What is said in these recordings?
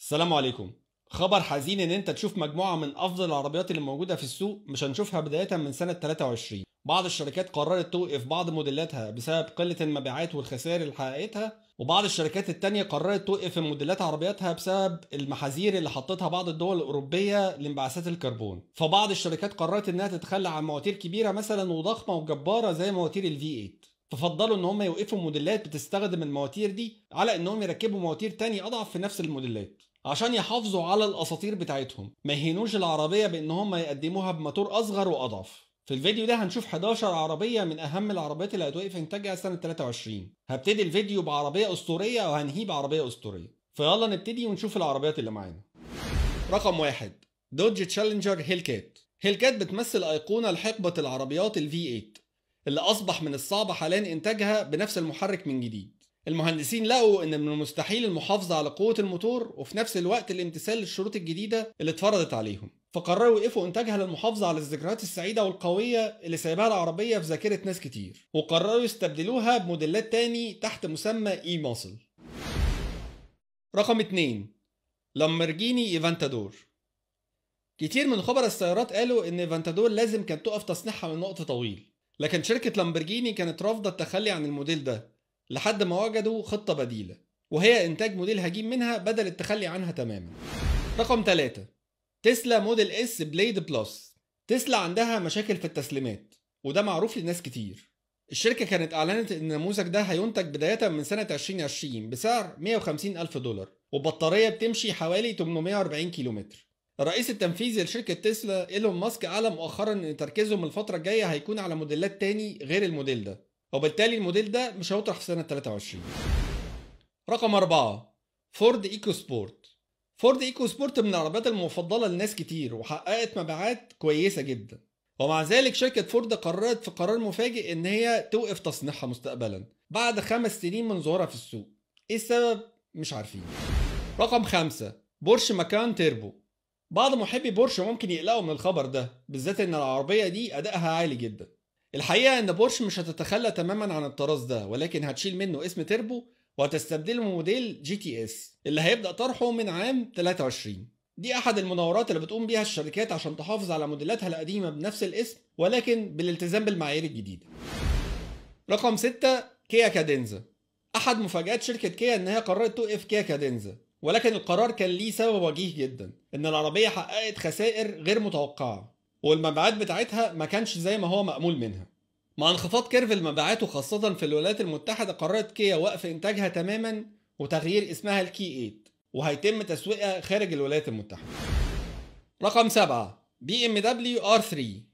السلام عليكم. خبر حزين ان انت تشوف مجموعة من افضل العربيات اللي موجودة في السوق مش هنشوفها بداية من سنة 23. بعض الشركات قررت توقف بعض موديلاتها بسبب قلة المبيعات والخسائر اللي حققتها، وبعض الشركات التانية قررت توقف موديلات عربياتها بسبب المحاذير اللي حطتها بعض الدول الأوروبية لانبعاثات الكربون. فبعض الشركات قررت انها تتخلى عن مواتير كبيرة مثلا وضخمة وجبارة زي مواتير ال V8، ففضلوا ان هم يوقفوا موديلات بتستخدم المواتير دي على انهم يركبوا مواتير تانية اضعف في نفس الموديلات عشان يحافظوا على الاساطير بتاعتهم، ما يهينوش العربية بان هم يقدموها بموتور اصغر واضعف. في الفيديو ده هنشوف 11 عربية من اهم العربيات اللي هتوقف انتاجها سنة 23. هبتدي الفيديو بعربية اسطورية وهنهيه بعربية اسطورية، فيلا نبتدي ونشوف العربيات اللي معانا. رقم 1، دوج تشالنجر هيلكات. هيلكات بتمثل ايقونة لحقبة العربيات ال V8 اللي اصبح من الصعب حاليا انتاجها بنفس المحرك من جديد. المهندسين لقوا ان من المستحيل المحافظة على قوة الموتور وفي نفس الوقت الامتثال للشروط الجديدة اللي اتفرضت عليهم، فقرروا يوقفوا انتاجها للمحافظة على الذكريات السعيدة والقوية اللي سايبها العربية في ذاكرة ناس كتير، وقرروا يستبدلوها بموديلات تاني تحت مسمى E-Muscle. رقم 2، لامبرجيني ايفانتادور. كتير من خبراء السيارات قالوا ان ايفانتادور لازم كانت تقف تصنيعها من وقت طويل، لكن شركة لامبرجيني كانت رافضة التخلي عن الموديل ده لحد ما وجدوا خطة بديلة، وهي إنتاج موديل هجين منها بدل التخلي عنها تماما. رقم 3، تسلا Model S Plaid Plus. تسلا عندها مشاكل في التسليمات وده معروف لناس كتير. الشركة كانت أعلنت إن النموذج ده هينتج بداية من سنة 2020 بسعر 150 ألف دولار وبطارية بتمشي حوالي 840 كيلومتر. الرئيس التنفيذي لشركة تسلا إيلون ماسك أعلن مؤخرا إن تركيزهم الفترة الجاية هيكون على موديلات تاني غير الموديل ده، وبالتالي الموديل ده مش هيطرح في سنة 23. رقم 4، فورد ايكو سبورت. فورد ايكو سبورت من العربيات المفضلة لناس كتير وحققت مبيعات كويسة جدا، ومع ذلك شركة فورد قررت في قرار مفاجئ ان هي توقف تصنيعها مستقبلا بعد 5 سنين من ظهورها في السوق. ايه السبب؟ مش عارفين. رقم 5، بورش ماكان تيربو. بعض محبي بورش ممكن يقلقوا من الخبر ده، بالذات ان العربية دي ادائها عالي جدا. الحقيقة ان بورش مش هتتخلى تماما عن الطراز ده، ولكن هتشيل منه اسم تيربو وهتستبدله بموديل GTS اللي هيبدأ طرحه من عام 23. دي احد المناورات اللي بتقوم بيها الشركات عشان تحافظ على موديلاتها القديمة بنفس الاسم ولكن بالالتزام بالمعايير الجديدة. رقم 6، كيا كادينزا. احد مفاجآت شركة كيا ان هي قررت توقف كيا كادينزا، ولكن القرار كان ليه سبب وجيه جدا، ان العربية حققت خسائر غير متوقعة والمبيعات بتاعتها ما كانش زي ما هو مأمول منها. مع انخفاض curve المبيعات وخاصة في الولايات المتحدة، قررت كيا وقف إنتاجها تماما وتغيير اسمها الكي 8، وهيتم تسويقها خارج الولايات المتحدة. رقم 7، بي ام دبليو ار 3.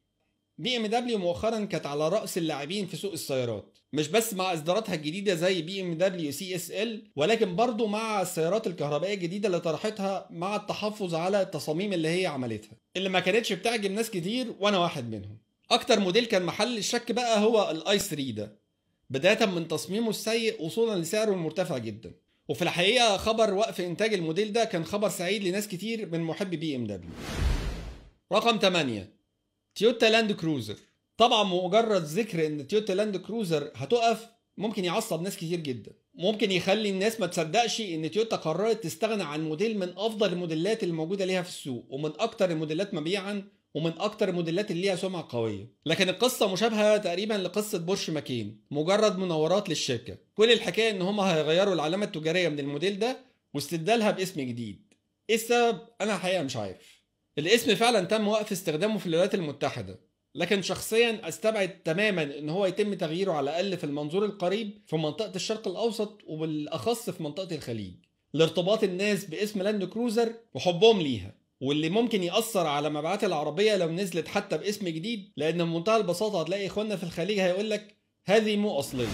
بي ام دبليو مؤخرا كانت على رأس اللاعبين في سوق السيارات، مش بس مع اصداراتها الجديدة زي بي ام دبليو سي اس ال، ولكن برضو مع السيارات الكهربائية الجديدة اللي طرحتها مع التحفظ على التصاميم اللي هي عملتها اللي ما كانتش بتعجب ناس كتير وانا واحد منهم. اكتر موديل كان محل الشك بقى هو ال i3 ده، بداية من تصميمه السيء وصولا لسعره المرتفع جدا. وفي الحقيقة خبر وقف انتاج الموديل ده كان خبر سعيد لناس كتير من محبي بي ام دبليو. رقم 8، تويوتا لاند كروزر. طبعا مجرد ذكر ان تويوتا لاند كروزر هتقف ممكن يعصب ناس كتير جدا، ممكن يخلي الناس ما تصدقش ان تويوتا قررت تستغنى عن موديل من افضل الموديلات اللي موجودة ليها في السوق ومن اكتر الموديلات مبيعا ومن اكتر الموديلات اللي ليها سمعه قوية. لكن القصة مشابهة تقريبا لقصة بورش ماكين، مجرد مناورات للشركة. كل الحكاية ان هم هيغيروا العلامة التجارية من الموديل ده واستبدالها باسم جديد. ايه السبب؟ انا الحقيقة مش عارف. الاسم فعلا تم وقف استخدامه في الولايات المتحدة، لكن شخصيا استبعد تماما ان هو يتم تغييره على الاقل في المنظور القريب في منطقة الشرق الاوسط وبالاخص في منطقة الخليج، لارتباط الناس باسم لاند كروزر وحبهم ليها، واللي ممكن يأثر على مبيعات العربية لو نزلت حتى باسم جديد، لان بمنتهى البساطة هتلاقي اخواننا في الخليج هيقولك هذه مو اصلية.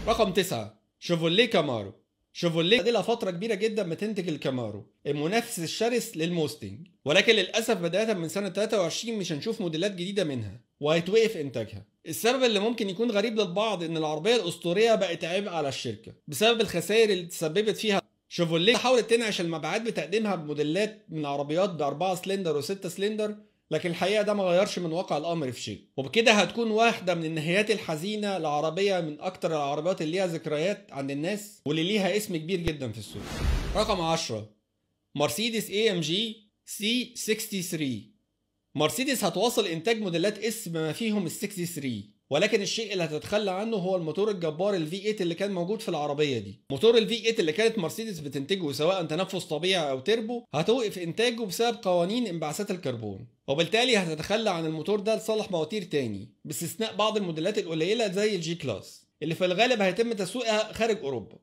رقم 9، شيفروليه كامارو. شيفروليه دي لها فترة كبيرة جدا بتنتج الكامارو المنافس الشرس للموستنج، ولكن للأسف بداية من سنة 23 مش هنشوف موديلات جديدة منها وهيتوقف إنتاجها. السبب اللي ممكن يكون غريب للبعض إن العربية الأسطورية بقت عبء على الشركة بسبب الخسائر اللي تسببت فيها. شيفروليه حاولت تنعش المبيعات بتقديمها بموديلات من عربيات ب4 سلندر و6 سلندر، لكن الحقيقة ده ما غيرش من واقع الأمر في شيء، وبكده هتكون واحدة من النهايات الحزينة لعربية من أكتر العربيات اللي ليها ذكريات عند الناس واللي ليها اسم كبير جدا في السوق. رقم 10، مرسيدس AMG C63. مرسيدس هتواصل انتاج موديلات S بما فيهم ال 63، ولكن الشيء اللي هتتخلى عنه هو الموتور الجبار ال V8 اللي كان موجود في العربية دي. موتور ال V8 اللي كانت مرسيدس بتنتجه سواء تنفس طبيعي او تربو هتوقف انتاجه بسبب قوانين انبعاثات الكربون، وبالتالي هتتخلى عن الموتور ده لصالح مواتير تاني، باستثناء بعض الموديلات القليلة زي ال G-Class اللي في الغالب هيتم تسويقها خارج اوروبا.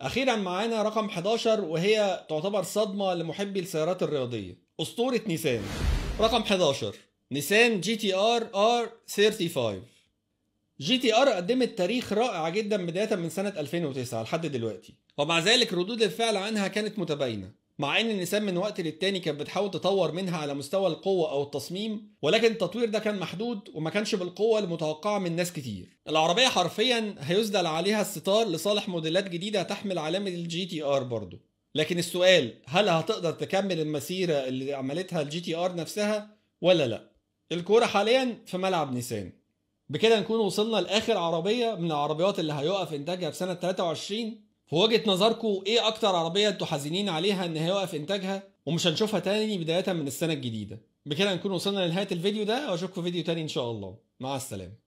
اخيرا معانا رقم 11، وهي تعتبر صدمة لمحبي السيارات الرياضية، اسطورة نيسان. رقم 11 نيسان جي تي ار ار 35. جي تي ار قدمت تاريخ رائع جدا بداية من سنة 2009 لحد دلوقتي، ومع ذلك ردود الفعل عنها كانت متباينة، مع ان نيسان من وقت للتاني كانت بتحاول تطور منها على مستوى القوة او التصميم، ولكن التطوير ده كان محدود وما كانش بالقوة المتوقعة من ناس كتير. العربية حرفيا هيسدل عليها الستار لصالح موديلات جديدة تحمل علامة ال GTR برضو، لكن السؤال هل هتقدر تكمل المسيرة اللي عملتها ال GTR نفسها ولا لا؟ الكورة حاليا في ملعب نيسان. بكده نكون وصلنا لاخر عربية من العربيات اللي هيقف انتاجها في سنة 23. في وجهة نظركم ايه اكتر عربية انتوا حزينين عليها ان هيقف انتاجها ومش هنشوفها تاني بداية من السنة الجديدة؟ بكده نكون وصلنا لنهاية الفيديو ده، واشوفكم في فيديو تاني ان شاء الله. مع السلامة.